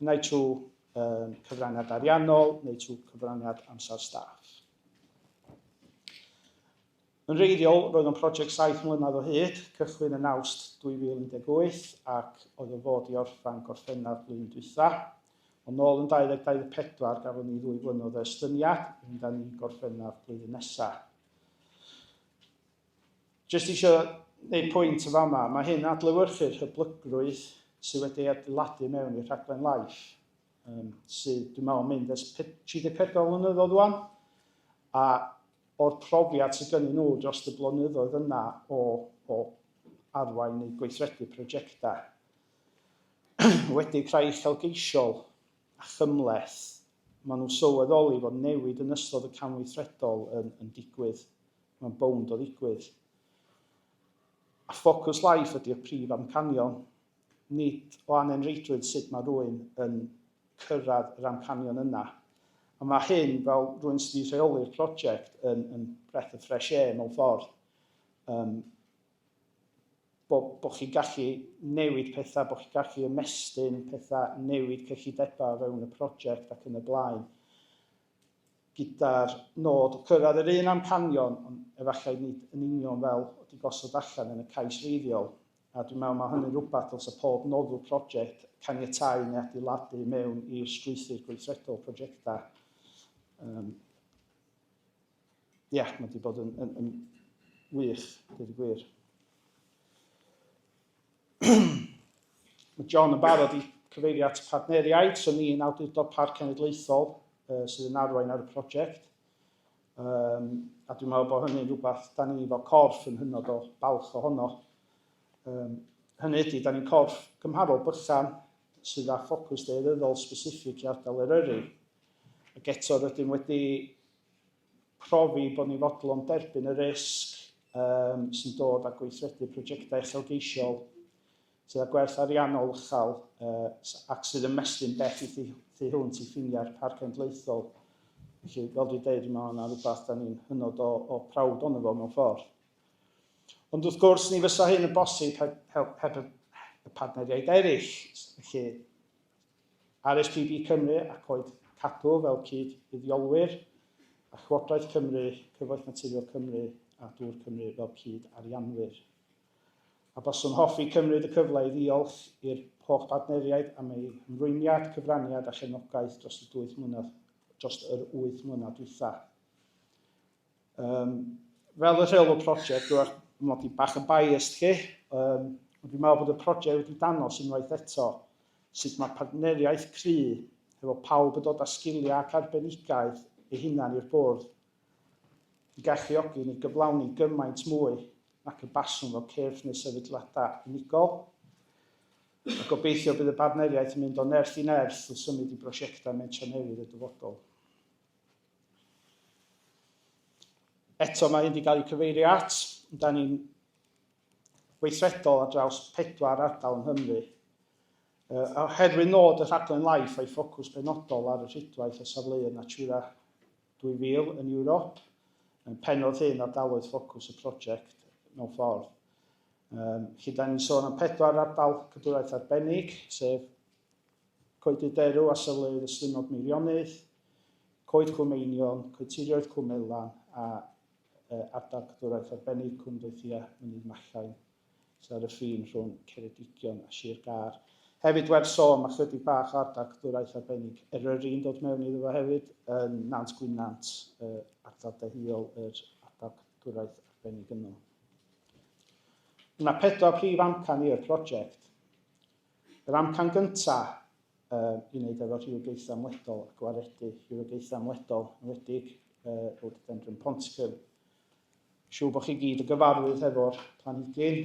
unai trwy um, cyfraniad ariannol neu trwy cyfraniad amser staff. Yn wreiddiol, roedd o'n prosiect saith mlynedd o hyd, cychwyn yn Awst 2018 ac oedd o fod i orffen Gorffennaf blwyddyn dwytha. Ond nôl yn 2024 gafon ni ddwy flynedd o estyniad i fynd â ni Gorffennaf blwyddyn nesa. Jyst eisiau gwneud pwynt yn fama, mae hyn adlewyrchu'r hyblygrwydd sydd wedi ei adeiladu mewn i'r rhaglen LIFE, um, sydd, dwi'n meddwl, mynd ers 34 mlynyddoedd rwan, a o'r profiad sydd gynnyn nhw dros y blynyddoedd yna o, o arwain neu gweithredu prosiectau. Wedi rhai uchelgeisiol a chymhleth, maen nhw'n sylweddoli fod newid yn ystod y cam weithredol yn, yn digwydd. Mae'n bownd o ddigwydd. A ffocws life ydy'r prif amcanion, nid o anenreidrwydd sut mae rhywun yn cyrraedd yr amcanion yna. A mae hyn, fel rhywun sydd wedi rheoli'r prosiect, yn, yn breath of fresh air mewn ffordd. Um, bo, bo chi'n gallu newid pethau, bo chi'n gallu ymestyn pethau, newid cyllidebau o fewn y prosiect ac yn y blaen. Gyda'r nod o cyrraedd yr un amcanion, ond efallai nid yn union fel wedi gosod allan yn y cais wreiddiol. A dwi'n meddwl mae hynny'n rhywbeth dylse pob noddwr prosiect caniatáu neu adeiladu mewn i'r strwythur gweithredol prosiectau. Um, yeah, mae wedi bod yn, yn, yn wych, dweud y gwir. Mae John yn barod i cyfeirio at partneriaid, so ni yn Awdurdod Parc Cenedlaethol uh, sydd yn arwain ar y prosiect. Um, a dwi'n meddwl bod hynny'n rhywbeth da ni fel corff yn hynod o balch ohono. Um, hynny ydy, da ni'n corff gymharol bychan sydd â ffocws daearyddol specific i ardal Eryri. Ac eto rydym wedi profi bod ni'n fodlon derbyn y risg um, sy'n dod â gweithredu prosiectau uchelgeisiol sydd â gwerth ariannol uchel uh, ac sydd yn mestyn bell i thu, thu hwnt i ffiniau'r Parc Cenedlaethol. Felly, fel dwi'n dweud, mae yna rhywbeth da ni'n hynod o, o prawd ono fo mewn ffordd. Ond wrth gwrs, ni fysa hyn yn bosib heb, heb, heb y, y partneriaid eraill. Felly, RSPB Cymru a Coed Cadw fel cyd-fuddiolwyr, a Llywodraeth Cymru, Cyfoeth Naturiol Cymru a Dŵr Cymru fel cyd-arianwyr. A baswn hoffi cymryd y cyfle i ddiolch i'r holl bartneriaid am eu hymrwymiad, cyfraniad a chefnogaeth dros y dwyth mlynedd, dros yr wyth mlynedd dwytha. Um, fel y rheolwr prosiect, dwi'n mod i bach yn biased chi, um, ond dwi'n meddwl bod y prosiect wedi dangos unwaith eto sut mae partneriaeth cry hefo pawb yn dod â sgiliau ac arbenigaeth ei hunan i'r bwrdd yn galluogi ni gyflawni gymaint mwy nac y baswn fel cyrff neu sefydliadau unigol. A gobeithio bydd y bartneriaeth yn mynd o nerth i nerth wrth symud i brosiectau mentrau newydd y dyfodol. Eto mae hyn wedi cael ei cyfeirio at, da ni'n weithredol ar draws pedwar ardal yng Nghymru. Oherwydd nod y rhaglen LIFE a'i ffocws benodol ar y rhwydwaith o safleoedd Natura 2000 yn Ewrop. Mae'n penod hyn ardaloedd ffocws y prosiect mewn ffordd. Lle da ni'n sôn am pedwar ardal cadwraeth arbennig, sef Coedydd Derw a safleoedd Ystlumod Meirionnydd, Coed Cwm Einion, Coetirioedd Cwm Elan a ardal cadwraeth arbennig Cwm Doethia Mynydd Machain, sydd ar y ffin rhwng Ceredigion a Sir Gâr. Hefyd werth sôn, mae chydig bach o ardal cadwraeth arbennig Eryri'n dod mewn iddo fo hefyd, yn Nant Gwynant, ardal deheuol yr ardal cadwraeth arbennig yno. Yna pedwar prif amcan i'r prosiect. Yr amcan gyntaf i wneud efo rhywogaethau ymledol a gwaredu rhywogaethau ymledol, yn enwedig Rhododendron ponticum. Siŵr bod chi gyd yn gyfarwydd hefo'r planhigyn.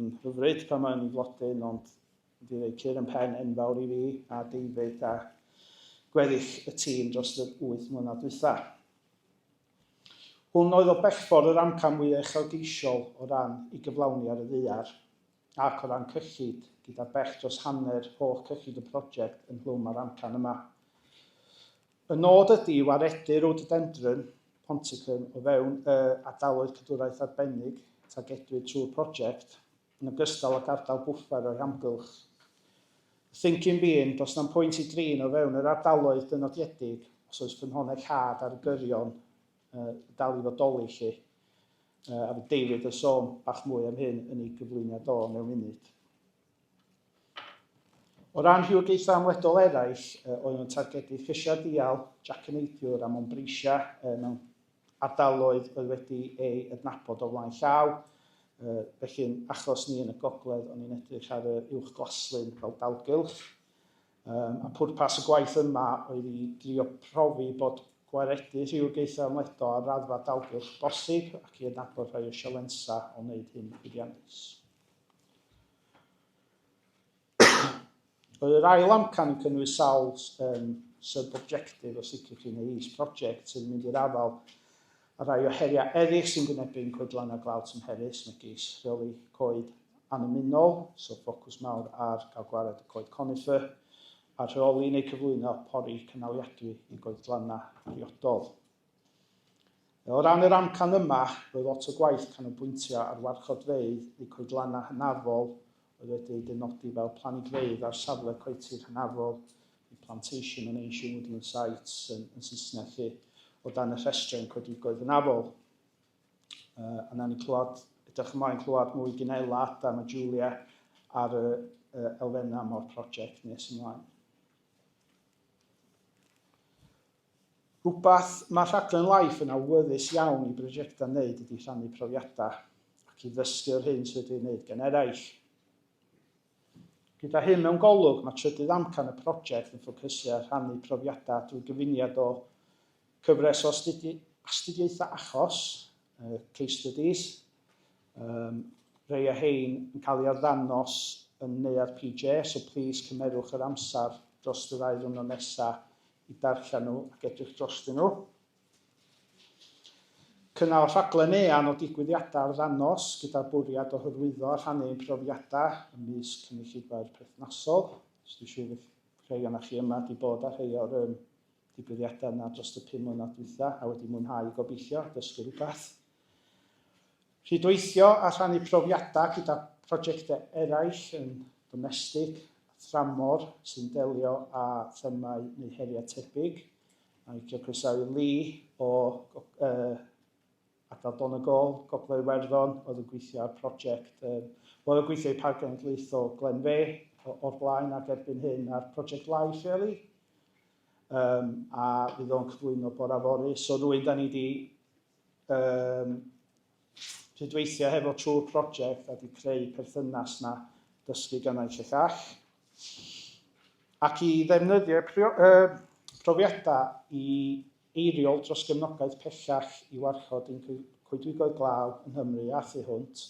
Yn hyfryd pan mae'n ei flodyn, ond wedi rhoi cur yn pen enfawr i fi a David a gweddill y tîm dros yr 8 mlynedd dwytha. Hwn oedd o bellffordd yr amcan mwyaf uchelgeisiol o ran ei gyflawni ar y ddaear, ac o ran cyllid, gyda bell dros hanner holl cyllid y prosiect ynghlwm â'r amcan yma. Y nod ydy i waredu Rhododendron ponticum o fewn y ardaloedd cadwraeth arbennig targedwyd trwy'r prosiect, yn ogystal ag ardal bwffer o'i hamgylch. The thinking being, does na'm pwynt i drin o fewn yr ardaloedd dynodiedig os oes ffynhonnell had ar y gyrion uh, dal i fodoli 'lly. Uh, a fydd David yn sôn bach mwy am hyn yn ei gyflwyniad o mewn munud. O ran rhywogaethau amledol eraill, oedd nhw'n targedu llysiau dial, jac-y-neidiwr a montbretia mewn ardaloedd oedd wedi ei adnabod o flaen llaw. Felly, yn achos ni yn y gogledd, o'n i'n edrych ar y uwch glaslyn fel dalgylch. A pwrpas y gwaith yma oedd i drio profi bod gwaredu rhywogaethau ymledol ar raddfa dalgylch bosib ac i adnabod rhai o sialensau o wneud hyn llwyddiannus. Roedd yr ail amcan yn cynnwys sawl um, sub-objective, os liciwch chi, neu is-project sydd yn mynd i'r afael â rhai o heriau eraill sy'n gwynebu'n coedlannau glaw tymherus, megis rheoli coed annymunol, so ffocws mawr ar gael gwared y coed conifer, a rheoli neu cyflwyno pori cynaliadwy i goedlannau priodol. O ran yr amcan yma, roedd lot o gwaith canolbwyntio ar warchodfeydd neu coedlannau hynafol oedd wedi eu dynodi fel planigfeydd ar safle coetir hynafol, neu plantation on ancient woodland sites yn, yn Saesneg 'lly, o dan y rhestren coedwigoedd hynafol. A nawn ni clywed, edrych ymlaen clywed mwy gyn Ela, Adam a Julia ar y elfennau yma o'r prosiect nes ymlaen. Rhywbeth mae rhaglen Life yn awyddus iawn i brosiectau wneud ydy rhannu profiadau ac i ddysgu o'r hyn sydd wedi ei wneud gan eraill. Gyda hyn mewn golwg, mae trydydd amcan y prosiect yn ffocysu ar rhannu profiadau drwy gyfuniad o cyfres o astudi astudiaethau achos, case studies, um, rhai o hein yn cael ei arddangos yn Neuadd PJ, so plis cymerwch yr amser dros y ddau ddiwrnod nesaf i darllen nhw ac edrych drostyn nhw. Cynnal rhaglen eang o digwyddiadau arddangos gyda'r bwriad o hyrwyddo a rhannu ein profiadau ymysg cynulleidfaoedd perthnasol. So dwi'n siŵr fydd rhai ohonoch chi yma wedi bod ar rhai o'r um, digwyddiadau yna dros y 5 mlynedd dwytha a wedi mwynhau gobeithio, dysgu rhywbeth. Rhydweithio a rhannu profiadau gyda prosiectau eraill yn domestig a thramor sy'n delio â themâu neu heriau tebyg. A licio croesawu Lee o uh, ardal Donegal, Gogledd Iwerddon, oedd yn gweithio ar prosiect, um, oedd yn gweithio i Parc Genedlaethol Glenveagh o'r blaen ac erbyn hyn ar Project Life, really. A fydd o'n cyflwyno bore fory. So rwy'n da ni wedi rhydweithio hefo trwy'r prosiect a wedi creu perthynas na dysgu gan naill y llall. Ac i ddefnyddio profiadau i eiriol dros gefnogaeth pellach i warchod ein coedwigoedd glaw yng Nghymru a thu hwnt,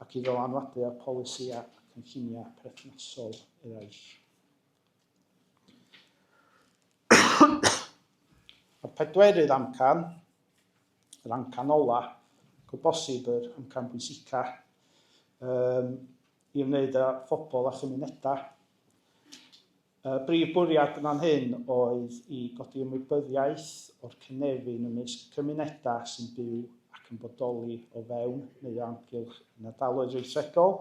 ac i ddylanwadu ar polisïau a cynlluniau perthnasol eraill. A'r pedwerydd amcan, yr amcan ola, ac o bosib yr amcan pwysica, um, i ymwneud â phobl a chymunedau. Y brif bwriad yn fan hyn oedd i godi ymwybyddiaeth o'r cynefin ymysg cymunedau sy'n byw ac yn bodoli o fewn neu o amgylch yn ardaloedd weithredol,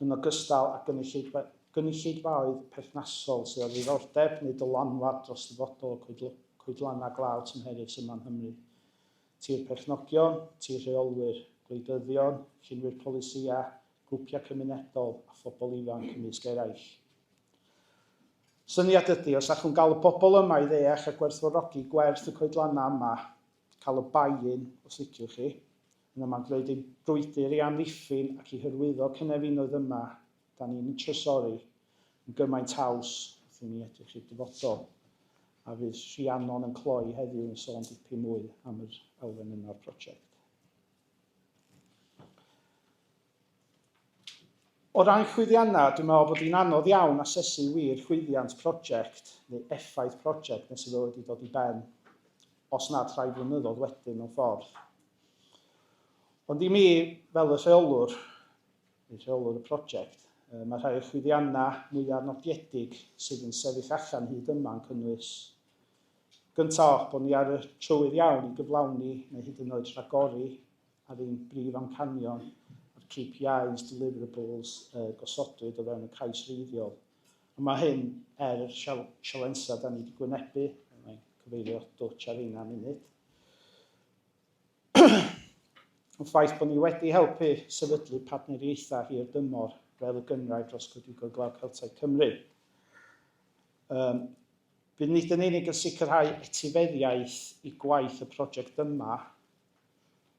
yn ogystal â gynulleidfaoedd perthnasol sydd â ddiddordeb neu dylanwad dros ddyfodol y coedlannau glaw tymherus yma yng Nghymru. Tir perchnogion, tir rheolwyr, gwleidyddion, llunwyr polisïau, grwpiau cymunedol a phobl ifanc ymysg eraill. Syniad ydy, os allwn gael y bobl yma i ddeall a gwerthfawrogi gwerth y coedlannau yma, cael y buy-in, os liciwch chi, yna mae'n gwneud ein brwydr i amddiffyn ac i hyrwyddo cynefinoedd yma, da ni'n trysori, yn gymaint haws wrth i ni edrych i'r dyfodol. A fydd Rhiannon yn cloi heddiw yn sôn dipyn mwy am yr elfen yna o'r prosiect. O ran llwyddiannau, dwi'n meddwl bod hi'n anodd iawn asesu wir llwyddiant prosiect neu effaith prosiect nes iddo wedi dod i ben, os nad rhai flynyddoedd wedyn mewn ffordd. Ond i mi, fel y rheolwr, neu rheolwr y prosiect, mae rhai o'r llwyddiannau mwyaf nodiedig sydd yn sefyll allan hyd yma yn cynnwys Gyntaf oll, bod ni ar y trywydd iawn i gyflawni neu hyd yn oed rhagori ar ein brif amcanion a'r KPIs, deliverables, gosodwyd o fewn y cais wreiddiol. A mae hyn er yr sialensau da ni wedi gwynebu, mae'n cyfeirio dwtsh ar heina munud. Y ffaith bod ni wedi helpu sefydlu partneriaethau hir dymor fel y Gynghrair dros Coedwigoedd Glaw Celtaidd Cymru. Um, Bydd nid yn unig yn sicrhau etifeddiaeth i gwaith y prosiect yma,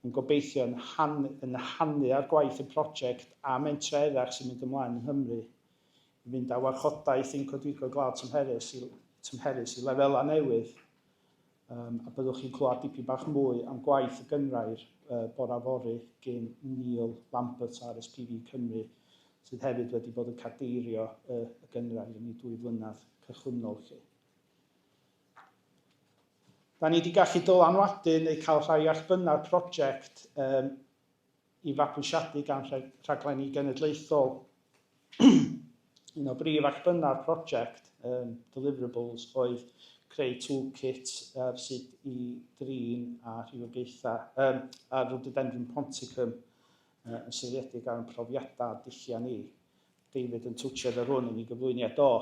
ond gobeithio yn han, yn hanu ar gwaith y prosiect a mentrau eraill sy'n mynd ymlaen yng Nghymru i fynd â warchodaeth ein coedwigoedd glaw tymherus i, tymherus i lefelau newydd. Um, a byddwch chi'n clywed dipyn bach mwy am gwaith y gynghrair uh, bora fory gyn Neil Lambert o RSPB Cymru, sydd hefyd wedi bod yn cadeirio y, y gynghrair yn ei dwy flynedd cychwynnol chi. Da ni wedi gallu dylanwadu neu cael rhai allbynnau'r prosiect um, i fabwysiadu gan rhaglenni genedlaethol. Un o brif allbynnau'r prosiect, um, Deliverables, oedd creu toolkit ar sut i drin a rhywogaethau, um, a rhododendron ponticum uh, yn seiliedig ar ein profiadau a dulliau ni. David yn twtio ar hwn yn ei gyflwyniad o.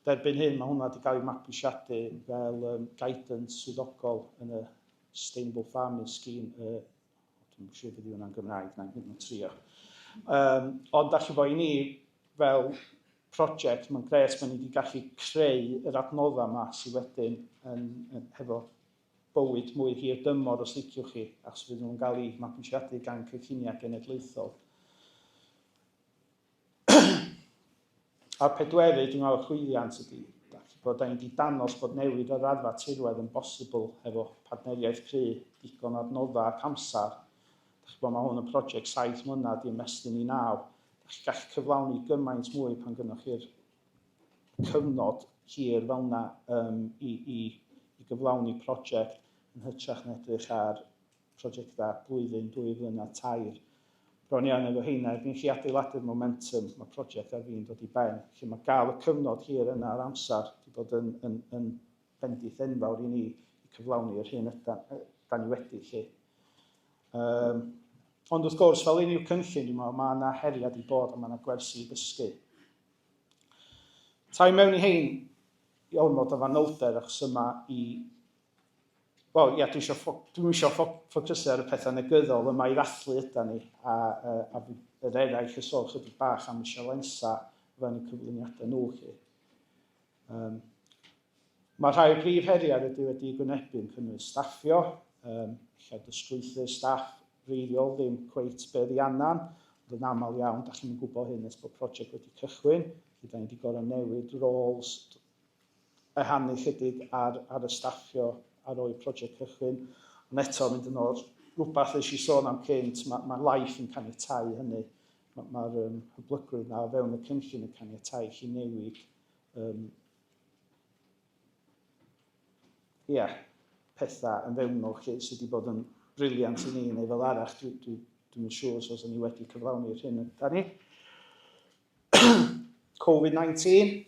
Ond erbyn hyn mae hwnna wedi cael ei mabwysiadu fel um, guidance swyddogol yn y Sustainable Farming Scheme, uh, Dwi'm yn siŵr beth yw hwnna'n Gymraeg, na'n hyn o'n trio. Um, ond allu fo i ni fel prosiect, mae'n gres bod ni wedi gallu creu yr adnoddau yma sydd wedyn yn, yn, hefo bywyd mwy hir dymor os liciwch chi, achos fydd nhw'n cael eu mabwysiadu gan cynlluniau genedlaethol. A'r pedwerydd, dwi'n meddwl, llwyddiant ydy, bod da ni wedi danos bod newid ar raddfa tirwedd yn bosibl hefo partneriaeth cry, digon o adnoddau ac amser. Da chi bod mae hwn yn prosiect 7 mlynedd di ymestyn i 9. Da chi gallu cyflawni gymaint mwy pan gynnwch chi'r cyfnod hir fel yna um, i, i, i gyflawni prosiect yn hytrach na edrych ar prosiectau blwyddyn, dwy flynedd, tair. Bron iawn efo heina, erbyn chi adeiladu'r momentum, mae prosiect ar fin dod i ben. Felly mae gael y cyfnod hir yna o'r amser wedi bod yn, yn, yn bendith enfawr i ni i cyflawni yr hyn yda, da ni wedi lle. Um, ond wrth gwrs, fel unrhyw cynllun, dwi'n meddwl, mae yna heriau di bod a mae yna gwersi i ddysgu. Tai mewn i hein i ormod o fanylder achos yma i Wel, ia, dwi isio dwi'm isio ffocysu ar y pethau negyddol yma i ddathlu yda ni, a, a, a yr eraill yn sôn chydig bach am y sialensa o fewn y cyflwyniadau nhw, chi. Um, mae rhai o'r brif heriau rydw wedi gwynebu yn cynnwys staffio, um, lle dysgwythu staff reiddiol ddim cweit be ddi annan, ond yn aml iawn, da chi'n gwybod hyn nes bod prosiect wedi cychwyn, lle da ni wedi gorfod newid roles ehangu chydig ar, ar y staffio ar ôl i'r prosiect cychwyn. Ond eto, mynd yn ôl, rhywbeth nes i sôn am cynt, mae, mae life yn caniatáu hynny. Mae'r ma, um, hyblygrwydd na o fewn y cynllun yn caniatáu i chi newid um, yeah, pethau yn fewnol chi sydd wedi bod yn briliant i ni neu fel arall. Dwi'n dwi, dwi, dwi siŵr os oes ni wedi cyflawni'r hyn yda ni. Covid-19.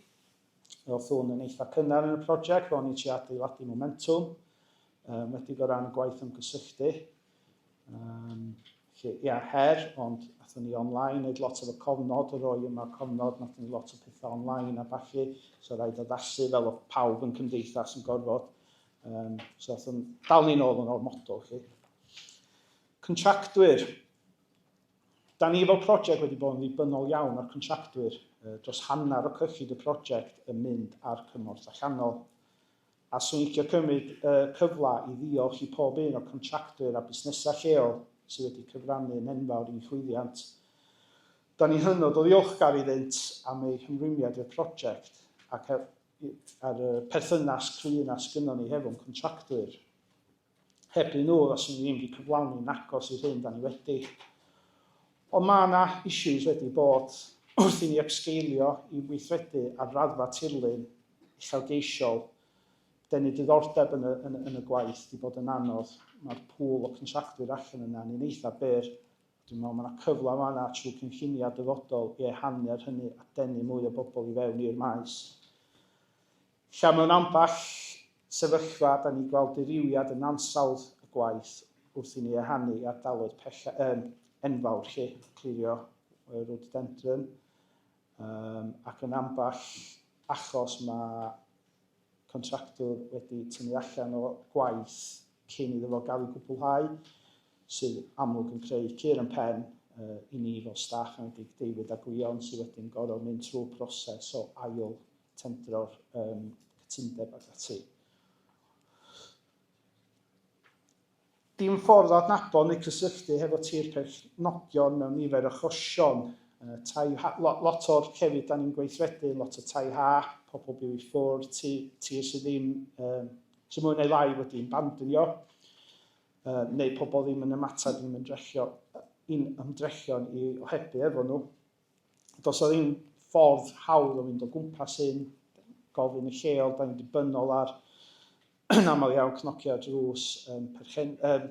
Oedd hwn yn eitha cynnar yn y prosiect, fel o'n i'n trio adeiladu momentwm, wedi o ran y gwaith ymgysylltu. Um, lle, ia, her, ond athon ni online, wneud lot efo cofnod, y roi yma cofnod, nathon ni lot o pethau online a ballu, so rhaid addasu fel oedd pawb yn cymdeithas yn gorfod. Um, so athon, dal ni'n ôl yn ormodol, chi. Contractwyr. Da ni fel prosiect wedi bod yn ddibynnol iawn ar contractwyr. Dros hanner o cyllid y prosiect yn mynd ar cymorth allanol. A swn i'n licio cymryd y cyfle i ddiolch i pob un o'r contractwyr a busnesau lleol sydd wedi cyfrannu yn enfawr i'n llwyddiant. Da ni'n hynod o ddiolchgar iddynt am eu hymrwymiad i'r prosiect ac ar y perthynas cry 'na sgynnon ni hefo'n contractwyr. Hebddyn nhw, faswn ni ddim wedi cyflawni'n agos i'r hyn da ni wedi. Ond mae yna issues wedi bod wrth i ni upscalio i weithredu ar raddfa tirlun uchelgeisiol. Denu diddordeb yn y, yn, yn y gwaith wedi bod yn anodd. Mae'r pŵl o contractwyr allan yna yn un eitha byr. Dwi'n meddwl mae yna cyfle fan'na trwy cynlluniau dyfodol i ehangu ar hynny a denu mwy o bobl i fewn i'r maes. Ella mewn ambell sefyllfa, da ni'n gweld dirywiad yn ansawdd y gwaith wrth i ni ehangu i ardaloedd pella, um, enfawr lle, clirio rhododendron, um, ac yn ambell achos mae contractwr wedi tynnu allan o gwaith cyn iddo fo gael ei gwblhau, sydd amlwg yn creu cur yn pen uh, i ni fel staff, yn enwedig David a Gwion, sydd wedyn gorfod mynd trwy proses o ail tendro'r um, cytundeb ac ati. Dim ffordd o adnabod neu cysylltu hefo tir perchnogion mewn nifer o achosion. Tai, lot, lot o'r llefydd da ni'n gweithredu, lot o tai ha, pobl byw i ffwrdd, tir, tir sydd ddim, um, sydd mwy neu lai wedi abandonio, uh, neu pobl ddim yn ymateb i'n ymdrechion, i'n ymdrechion i ohebu efo nhw. Does 'na ddim ffordd hawdd o fynd o gwmpas hyn, gofyn y lleol, da ni'n dibynnol ar yn aml iawn cnocio ar drws um, perchen, um,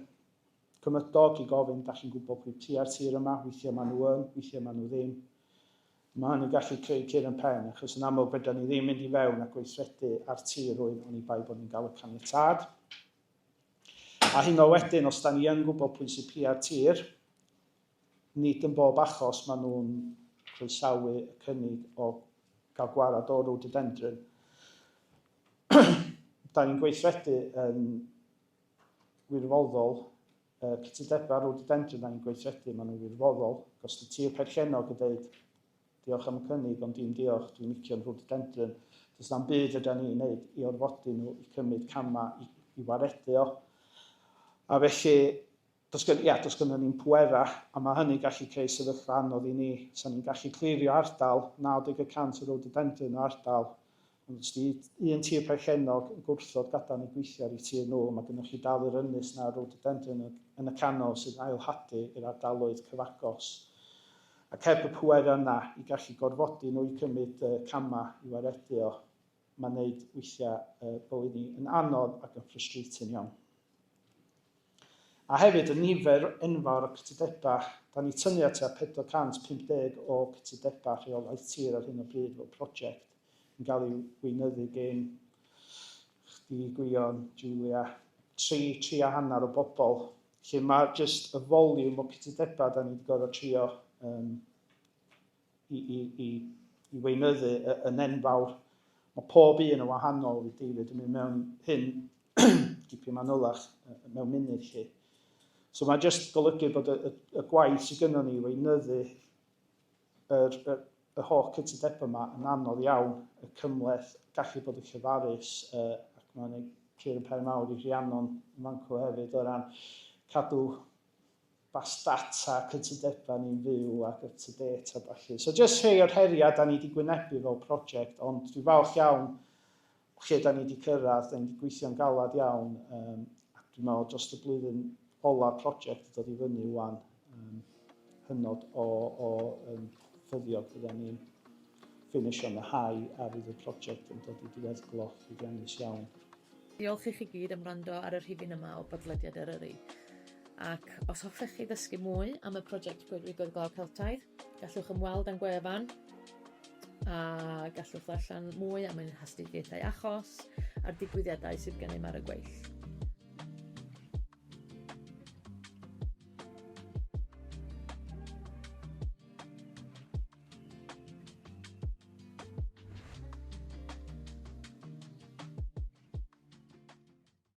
cymydog i gofyn, da chi'n gwybod pwy ti ar tir yma, weithiau maen nhw yn, weithiau maen nhw ddim. Mae hynny'n gallu creu cur yn pen, achos yn amlwg fedra ni ddim mynd i fewn a gweithredu ar tir rwy'n oni bai bod ni'n cael y caniatâd. A hyn o wedyn, os da ni yn gwybod pwy sy'n pia'r tir, Nid yn bob achos maen nhw'n croesawu y cynnig o gael gwared o rhododendron. Da ni'n gweithredu yn wirfoddol, y cytundebau rhododendron da ni'n gweithredu, maen nhw'n wirfoddol. Os di tir perchennog yn dweud, diolch am y cynnig, ond dim diolch, dwi'n licio'n rhododendron. Does na'm byd fedra ni wneud i orfodi nhw i cymryd camau i, i waredu o. A felly, Does gen, ia, does gynnon ni'm pwerau, a mae hynny'n gallu creu sefyllfa anodd i ni. Sa ni'n gallu clirio ardal, 90 y cant o rhododendron o ardal, ond os di un tir perchennog yn gwrthod gadael ni gweithio ar eu tir nhw, mae gynnoch chi dal yr ynys 'na o rhododendron yn y canol sydd yn ailhadu i'r ardaloedd cyfagos. Ac heb y pwerau yna i gallu gorfodi nhw i cymryd camau i waredu o, mae'n neud weithiau bywyd ni yn anodd ac yn frustrating iawn. A hefyd y nifer enfawr o cytundebau, da ni tynnu at tua 450 o cytundebau rheolaeth tir ar hyn o bryd fel prosiect yn cael ei weinyddu gen chdi, Gwion, Julia, tri, tri a hanner o bobl, lle mae jyst y foliwm o cytundebau da ni wedi gorfod trio um, i, i, i, i weinyddu yn enfawr. Mae pob un yn wahanol i David yn mynd mewn hyn dipyn manylach mewn munud lle. So mae jyst golygu bod y, y, y gwaith sydd gynnon ni i weinyddu yr, y, y holl cytundeb yma yn anodd iawn, y cymhleth, gallu bod yn llefarus, uh, ac mae'n ei cur yn pen mawr i Rhiannon yn fanco hefyd o ran cadw bas data cytundebau ni'n fyw ac up to date a ballu. So jyst rhai o'r heriau da ni wedi gwynebu fel prosiect, ond dwi'n falch iawn o lle da ni wedi cyrraedd, da ni wedi gweithio'n galad iawn, um, a dwi'n meddwl dros y blwyddyn ola'r prosiect yn dod i fyny wan, um, hynod o, o um, ffyddiog fydda ni'n finish on the high a fydd y prosiect yn dod i diweddglo llwyddiannus iawn.
Diolch i chi gyd am wrando ar y rhifyn yma o Bodlediad Eryri. Ac os hoffech chi ddysgu mwy am y prosiect Coedwigoedd Glaw Celtaidd, gallwch ymweld â'n gwefan. a gallwch ddarllen mwy am ein hastudiaethau achos a'r digwyddiadau sydd gennym ar y gweill.